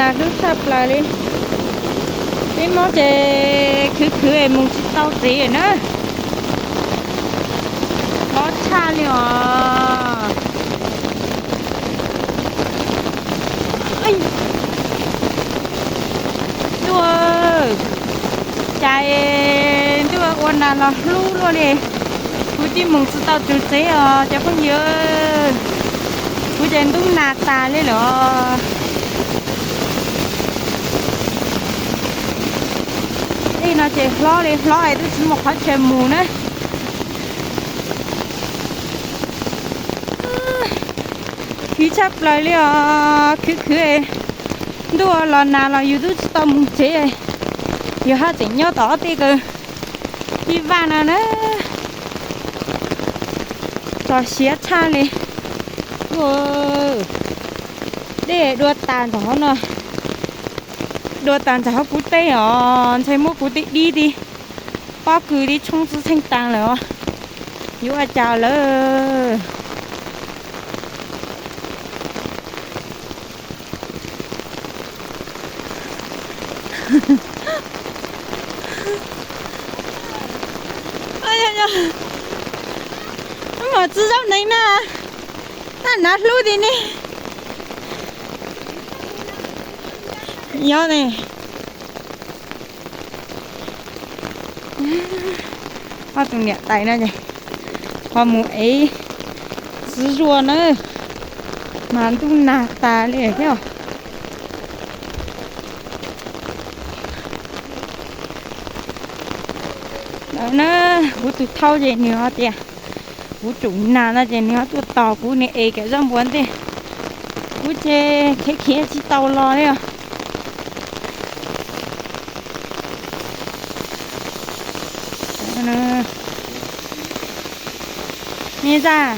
Hlub tshaj plaws li. Peb Hmoob ces khwv khwv es mus tsis tau tsev na. Hlob tshaj li os. Ntuj, cas ntuj ua nas los hlub luaj li. Kuv twb mus tsis tau tus tsev os cov phooj ywg. Kuv ces ntub nas tas li lawm os. Tej no ces hlob li hlob es twb tsis muaj qhov chaw mus na. Khwv tshaj plaws li os, khwv khwv. Ntuj los nag los yus twb tsis tau mus tsev, yus haj tseem nyob tom ob peb kaw ib vaj no na. Txog siav tshaj li. Dej dua tas ntawm hauv no, dua tas ntawm hauv kuv tej os, ntshai muab kuv tej dib ti pob kws ti tshoob txwj txheej tas lawm os. Yuav ua cas lawm. Mas tsis zaub neeg na, na nav hlub ti ne. Yog ne. Ob tug niam tais no ces ho mus ev txiv zuag na, mas ntuj nag tas li thiab. Lawm na, kuv tus thauj ces nws ho tias kuv tsum nag no ces nws ho tuaj tos kuv, nws es kom zaj npua ntej, kuv ces khiav khiav tsis tau los li os. Ne zaj,